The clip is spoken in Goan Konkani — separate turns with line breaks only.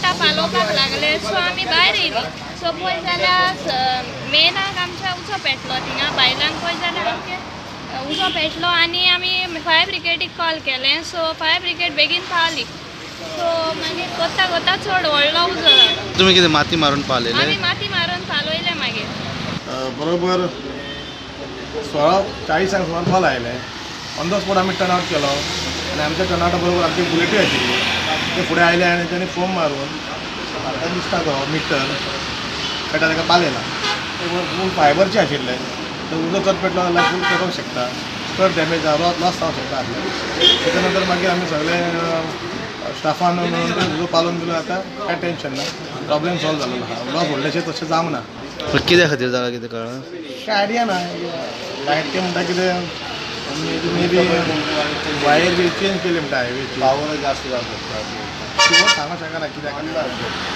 आतां पालोवपाक लागले. सो आमी भायर येयली. सो पळय जाल्यार मेनाक आमच्या उजो पेटलो थिंगा, बायलांक पळय जाल्यार आमचे उजो पेटलो आनी आमी फायर ब्रिगेडीक कॉल केलें. सो फायर ब्रिगेड बेगीन पावली. सो मागीर कोत्ता कोत्ता चड व्हडलो उजो जालो.
तुमी कितें माती मारून पालयले?
आमी माती मारून पालयले मागीर.
बरोबर 16:40 सुमार कॉल आयले. ऑन the spot आमी टर्न आवट केलो आनी आमच्या टर्न आवटा बरोबर आमची बुलेटूय आशिल्ली. ते फुडें आयले आनी तांणी फोम मारून आतां दिसता तो मिटर पेटा ताका पालयला. फूल फायबरचे आशिल्ले, तर उजो चड पेटलो जाल्यार फूल पेटोवंक शकता, चड डॅमेज जावं, लॉस जावंक शकता आसलें. तेच्या नंतर मागीर आमी सगळे स्टाफान मेळून ते उजो पालोवन दिलो. आतां कांय टेंशन ना, प्रॉब्लेम सॉल्व जाल्लो आसा. लॉस व्हडलेशें तशें जावंक ना.
कित्या खातीर जाला कितें कळ्ळां?
कांय आयडिया ना. लायट ते म्हणटा कितें may be wire B change केली म्हणटा हायवेची,
पावर जास्त जावंक शकता.
सांगूंक शकना कित्याक.